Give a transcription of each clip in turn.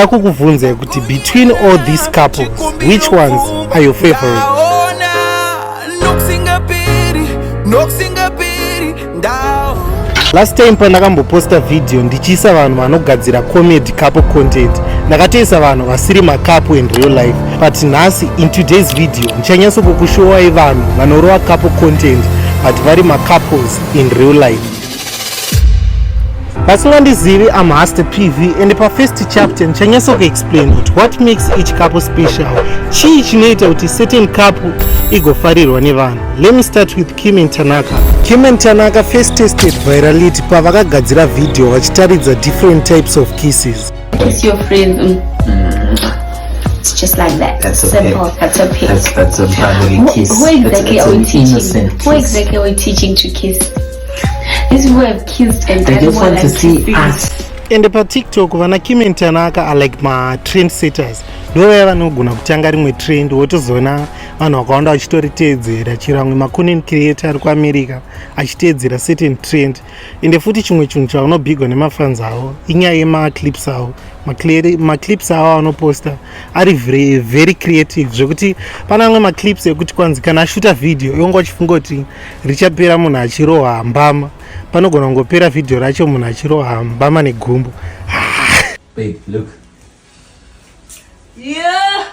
Kukubvunzai kuti between all these couples, which ones are your favorite? Last time pandakamboposta video ndichiisa vanhu vanogadzira comedy couple content, ndakatoisa vanhu vasiri macouple in real life, but nhasi in today's video ndichanyatso kukushowai vanhu vanorova couple content but vari macouples in real life. Vasingandizivi, I'm Haster PV, and pafirst chapter ndichanyatso kuexplain kuti what makes each couple special, chii chinoita kuti certain couple igofarirwa nevanhu. Let me start with Kim and Tanaka. Kim and Tanaka first tested virality pavakagadzira video vachitaridza different types of kisses. Kiss your friends. It's just like that. That's a Simple. peck. That's a peck. That's a brotherly kiss. Who exactly That's are we an teaching? innocent Who kiss. exactly are we teaching to kiss? These people have kissed and They done just more want to than see kissing. us. Ende paTikTok vana Kim and Tanaka are like matrend setters. Ndovaya vanogona kutanga rimwe trend, wotozoona vanhu vakawanda vachitoriteedzera, chero amwe macontent creator ari kuAmerica achiteedzera certain trend. Ende futi chimwe chinhu chavanobhigwa nemafans avo inyaya yemaclips avo. Maclips avo avanoposta ari very, very creative, zvekuti pane amwe maclips ekuti kwanzi kana ashuta video iwonga uchifunga kuti richapera munhu achirohwa mbama, panogona kungopera vhidhiyo racho munhu achirohwa mbama negumbo. Babe, look. Yeah.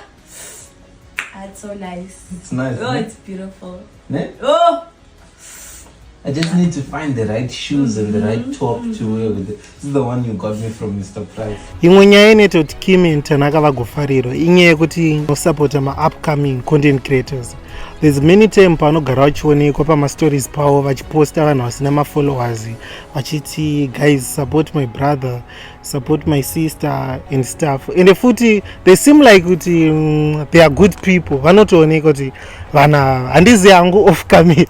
That's so nice. It's nice. Oh, Ne? it's beautiful. Ne? Oh. I just need to find the right shoes and the right top to wear with it. This is the one you got me from Mr. Price. Imwe nyaya inoita kuti Kim and Tanaka vagofarirwa inyaya yekuti nosapota maupcoming content creators. There's many time pavanogara vachionekwa pamastories pavo vachiposta vanhu vasina mafollowers vachiti, "Guys, support my brother, support my sister," and stuff. Ende futi they seem like kuti they are good people. Vanotooneka kuti vanhu ava, handizi hangu off camera,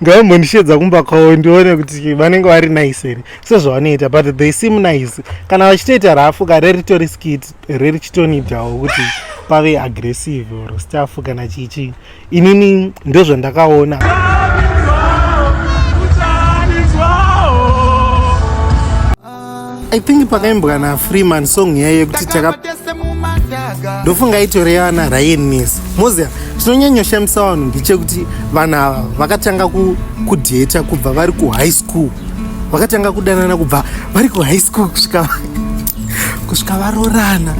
ngavambondishedza kumba kwavo ndione kuti vanenge vari nice here sezvavanoita, but they seem nice. Kana vachitoita rafu kare ritori skit rerichitonidhawo kuti pave aggressive or stuff kana chichi, inini ndozvandakaona. I think pakaimbwa naFreeman song yayo yekuti taka, ndofunga itori na Ryan Neso. Moziva chinonyanyoshamisa vanhu ndechekuti vanhu ava vakatanga kudheta kubva vari kuhigh school, vakatanga kudanana kubva vari kuhigh school kusvika varorana,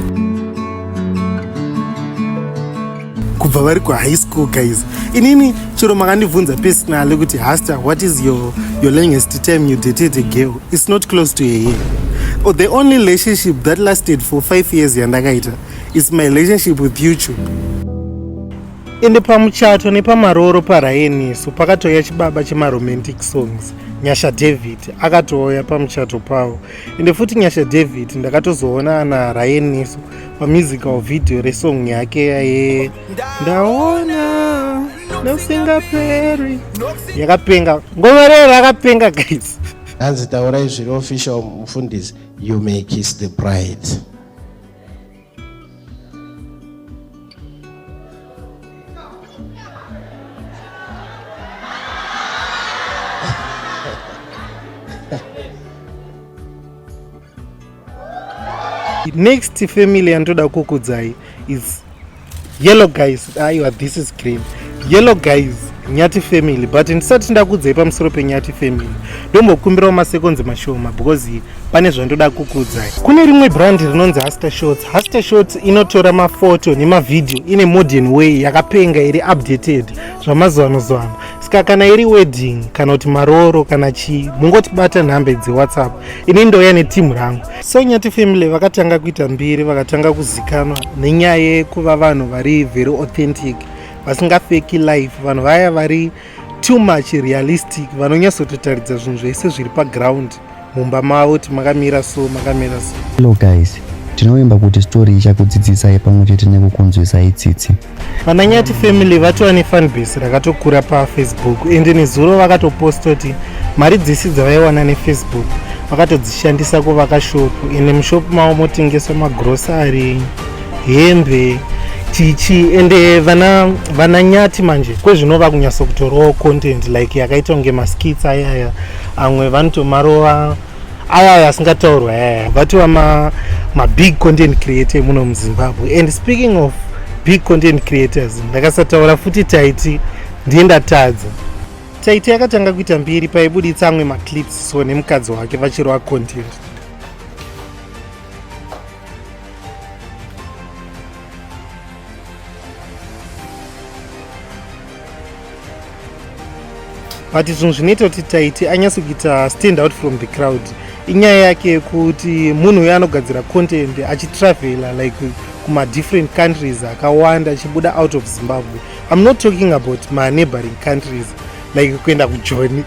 kubva vari kuhigh school. Guys, inini chero makandibvunza personally kuti, "Haster, what is your longest time you dated a girl?" it's not close to a year. Oh, the only relationship that lasted for 5 years yandakaita is my relationship with YouTube. Ende pamuchato nepamaroro paRyan Neso pakatouya chibaba chemaromantic songs, Nyasha David, akatouya pamuchato pavo. Ende futi Nyasha David ndakatozoona naRyan Neso pamusical video resong yake yaye "Ndaona Nokusingaperi". Yakapenga ngoma rero, rakapenga, guys. Hanzi taurai zviri official, mufundisi. You may kiss the bride. Next family yandoda kukudzai is yellow, guys. Aiwa, this is green. Yellow, guys, Nyati family. But ndisati ndakudzai pamusoro peNyati family, ndombokumbirawo masekonzi mashoma because pane zvandoda kukudzai. Kune rimwe brand rinonzi Haster Shots. Haster Shots inotora mafoto nemavhidhiyo ine modern way yakapenga, iri updated zvamazuvano zuvano. Saka kana iri wedding kana kuti maroro kana chii, mungotibata nhamba dzeWhatsApp, ini ndouya netimu rangu. So Nyati family vakatanga kuita mbiri, vakatanga kuzikanwa nenyaya yekuva vanhu vari very authentic, vasingafeki life, vanhu vaya vari too much realistic, vanonyatsototaridza zvinhu zvese zviri paground mumba mavo kuti makamira so, makamira so. Hello guys, tinovimba kuti story ichakudzidzisai pamwe chete nekukunzwisai tsitsi. VanaNyati family vatova nefanbase rakatokura paFacebook. Ende nezuro vakatoposta kuti mari dzisi dzavaiwana neFacebook vakatodzishandisa kuvaka shopu. Ende mushopu mavo motengeswa magrosari, hembe, chichi. Ende vana Nyati manje kwezvinova kunyatsokutorawo content like yakaita kunge maskits ayaya, amwe vanotomarova Aya aya asingataurwa aya vatova mabig content creator emuno muZimbabwe. And speaking of big content creators, ndakasataura futi Taiti, ndiye ndatadza. Taiti akatanga kuita mbiri paibuditsa amwe maclips so nemukadzi wake vachirova content. But zvinhu zvinoita kuti Taiti anyatso kuita stand out from the crowd inyaya yake yekuti munhu uyo anogadzira content achitravela like kumadifferent countries akawanda, achibuda out of Zimbabwe. I'm not talking about maneighboring countries like kuenda kuJoni,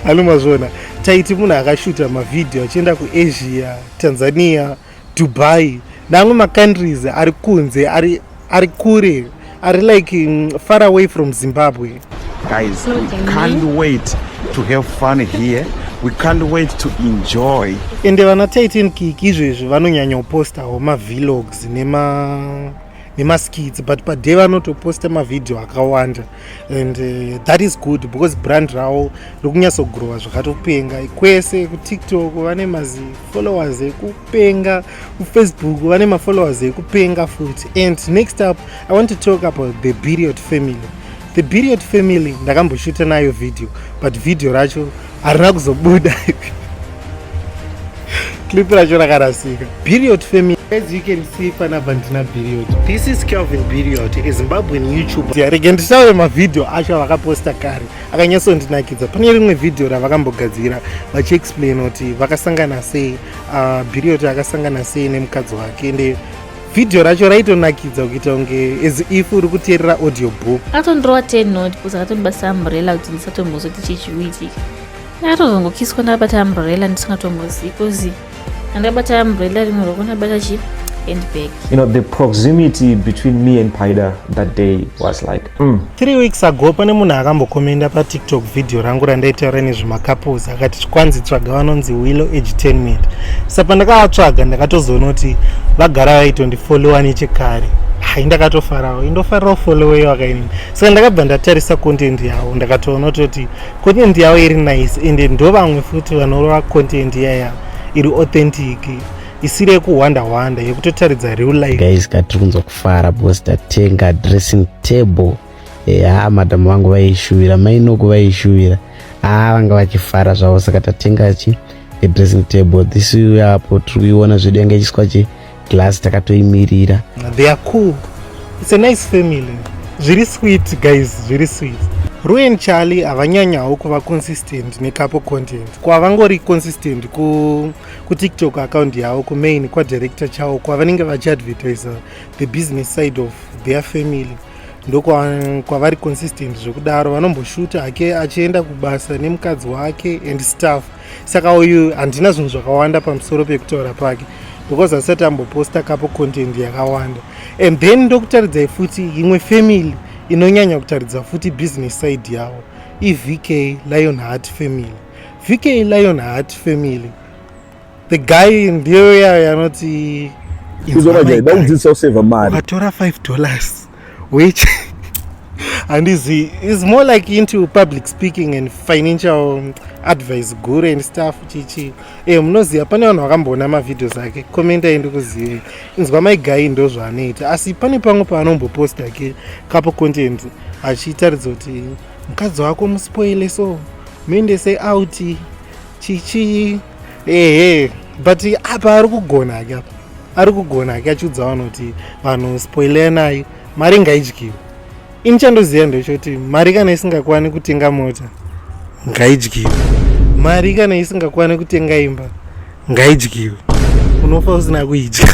anomazviona. Taiti munhu akashuta mavhidhiyo achienda kuAsia, Tanzania, Dubai neamwe macountries ari kunze, ari kure, ari like far away from Zimbabwe. Guys, we can't wait to have fun here. We can't wait to enjoy. Ende vana Titan Kiki izvezvi vanonyanya kupostawo mavlogs nemaskits, but paday vanotoposta mavhidhiyo akawanda, and that is good because brand ravo rikunyatsogrowa zvakatopenga. Kwese kuTikTok vane mazifollowers ekupenga, kuFacebook vane mafollowers ekupenga futi. And next up, I want to talk about the Biriot family. The Biriot family ndakamboshuta nayo video, but video racho harina kuzobuda, clip racho rakarasika. Biriot family, as you can see panapa ndina Biriot. This is Kelvin Biriot, a Zimbabwean YouTuber. Rege nditaure mavhidhiyo acho avakaposta kare akanyatsondinakidza. Pane rimwe vhidhiyo ravakambogadzira vachiexplain kuti vakasangana sei, Biriot akasangana sei nemukadzi wake, ende vhidhiyo racho raitonakidza kuita kunge as if uri kuteerera audio book. Akatondirowa 10 not because akatondibasa umbrella kuti ndisatombozoti chii chikuitika. Ndakatozongokiswa ndakabata umbrella ndisingatombozivi, because andakabata umbrella rimwe roko ndakabata chi handbag. The proximity between me and Paida that day was like, 3 weeks ago pane munhu akambokomenda paTikTok vhidhiyo rangu randaitaura nezvemacouples, akati chikwanzi tsvaga vanonzi Willow Edutainment. Sa pandakavatsvaga ndakatozoona kuti vagara vaitondifollowa nechekare. Hai, ndakatofarawo, indofarirawo followeyo akainini. Saka ndakabva ndatarisa content yavo, ndakatoona kutoti content yavo iri nice, ende ndo vamwe futi vanorova content iyaya iri authentic, isiri yekuhwanda hwanda, yekutotaridza real life. Guys, katiri kunzwa kufara because tatenga dressing table. Ha, madhamu vangu vaishuvira, mainoko vaishuvira, ha, vanga vachifara zvavo. Saka tatenga chi dressing table. This apo tiri kuiona zvedu, yanga ichiswa chi glass, takatoimirira. They are cool. It's a nice family. Zviri sweet, guys, zviri sweet. Rue and Charlie havanyanyawo kuva consistent necouple content. Kwavangori consistent kuTikTok account yavo kumain kwadirector chavo, kwavanenge vachiadvertisa the business side of their family, ndokwavari consistent zvekudaro. Vanomboshuta hake achienda kubasa nemukadzi wake and stuff. Saka uyu handina zvinhu zvakawanda pamusoro pekutaura pake because asati amboposta couple content yakawanda. And then ndokutaridzai futi imwe family inonyanya kutaridza futi business side yavo, iVK Lion Heart family. VK Lion Heart family, the guy ndiyo yayo yanoti Uzoona kuseva mari. Ukatora $5, which handizi is more like into public speaking and financial advice guru and stuff chichi. Munoziva pane vanhu vakamboona mavideos ake, komendai ndikuzive. Inzwa maigai, ndo zvaanoita, asi pane pamwe paanomboposta ke couple content achitaridza kuti mukadzi wako muspoile, so muendese out chichi, ehe. But apa ari kugona hake, apa ari kugona hake achiudza vanhu kuti vanhu spoileranai, mari ngaidyiwe. Ini chandoziva ndechekuti mari kana isingakwani kutenga mota ngaidyiwe, mari kana isingakwani kutenga imba ngaidyiwe. Unofa usina kuidya,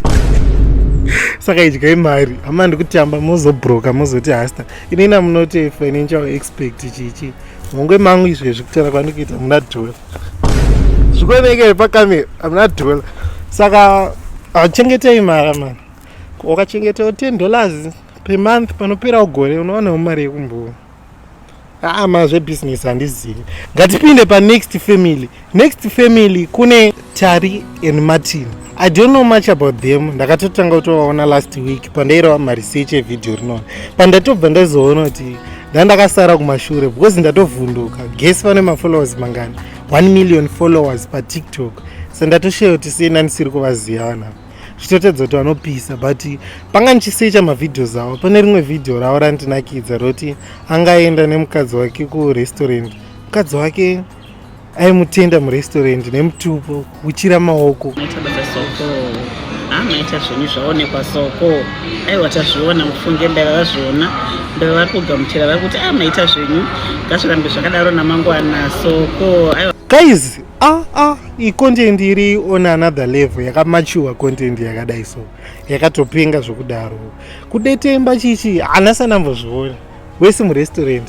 saka idyai mari hama. Ndikutamba mozobroka, mozoti hasta inina munoti financial expert chichi mongwe mangu. Izvezvi kutaura kwandikuita muna dhola, zvikuonekere pakamera, hamuna dhola. Saka chengetei mari mani. Wakachengetawo $10 per month, panopera ugore unowanawo mari yekumbo ama zvebhizinesi. Handizivi, ngatipinde panext family. Next family kune Tari and Martin. I don't know much about them. Ndakatotanga kutovaona last week pandairava maresearch evhidhiyo rinona, pandatobva ndazoona kuti Ndandakasara kumashure because ndatovhunduka. Guess vane mafollowers mangani? 1 million followers paTikTok. So ndatosheya kuti sei ndandisiri kuvaziva vanhu ava, zvichitotedza kuti vanopisa. But panga ndichisecha mavideos avo, pane rimwe vhidhio ravo randinakidza roti angaenda nemukadzi wake kurestaurant. Mukadzi wake aimutenda murestaurant nemutupo kuchira maoko. Maita basa, Soko. Maita zvenyu, zvaonekwa, Soko. Aiwa, tazviona, mufunge. Ndaiva vazviona, ndaiva vari kugamuchira, vari kuti, "A, maita zvenyu, ngazvirambe zvakadaro namangwana, Soko." Aiwa. Guys, icontent iri on another level, yakamature content yakadai, so yakatopenga zvokudaro. Kudetemba chichi hana sanambozviona wese murestaurant.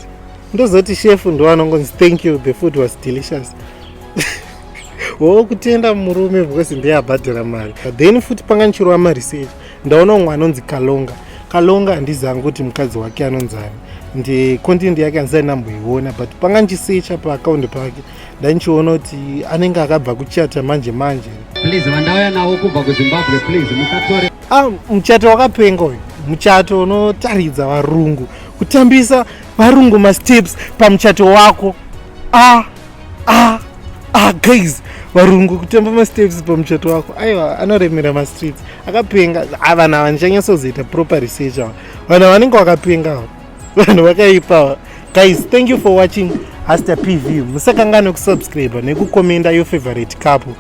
Ndozoti chef ndo anongonzi, "Thank you, the food was delicious." Wo kutenda murume because ndiye abhadhara mari. Then futi panga ndichirova maresearch, ndaona umwe anonzi Kalonga. Kalonga handizangu kuti mukadzi wake anonzani, ndi content yake handisati ndamboiona, but panga ndichisecha paaccount pake, ndandichiona kuti anenge akabva kuchata manje manje. Please, vandauya navo kubva kuZimbabwe, please musatore. Ah, muchato wakapenga uyu, muchato unotaridza varungu, kutambisa varungu masteps pamuchato wako. Ah, guys, varungu kutamba masteps pamuchato wako, aiwa, anoremera mastreets. Akapenga. Ah, vanhu ava ndichanyatsozoita proper research. Ava vanhu vanenge vakapenga ava, vanhu vakaipa. Guys, thank you for watching Haster PV. Musakanganwe kusubscribe nekukomenda your favorite couple.